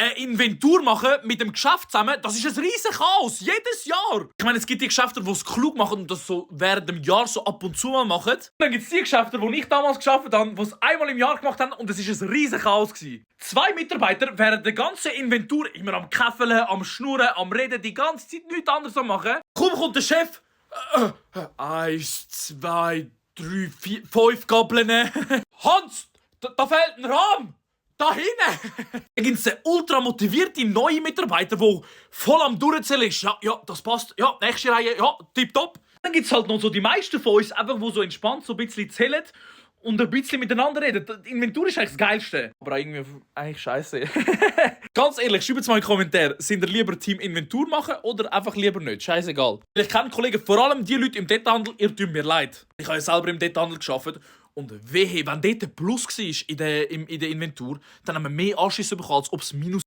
eine Inventur machen mit dem Geschäft zusammen, das ist ein riesen Chaos. Jedes Jahr. Ich meine, es gibt die Geschäfte, die es klug machen und das so während dem Jahr so ab und zu mal machen. Dann gibt es die Geschäfte, die ich damals geschafft habe, die es einmal im Jahr gemacht haben und es war ein riesen Chaos. 2 Mitarbeiter während der ganzen Inventur immer am Käffeln, am Schnurren, am Reden, die ganze Zeit nichts anderes am machen. Kaum kommt der Chef. 1, 2, 3, 4, 5 Gabeln. Hans, da fehlt ein Rahmen. Da hinten! Da gibt es einen ultra motivierte neue Mitarbeiter, der voll am Durchzählen ist. Ja, das passt. Ja, nächste Reihe. Ja, tipptopp. Dann gibt es halt noch so die meisten von uns, einfach, die so entspannt so ein bisschen zählen und ein bisschen miteinander reden. Die Inventur ist eigentlich das Geilste. Aber eigentlich scheiße. Ganz ehrlich, schreibt mal in die Kommentare, sind ihr lieber Team Inventur machen oder einfach lieber nicht? Scheißegal. Ich kenne Kollegen, vor allem die Leute im Detailhandel, ihr tut mir leid. Ich habe ja selber im Detailhandel gearbeitet. Und wehe, wenn dort ein Plus war in der Inventur, dann haben wir mehr Anschiss bekommen, als ob es Minus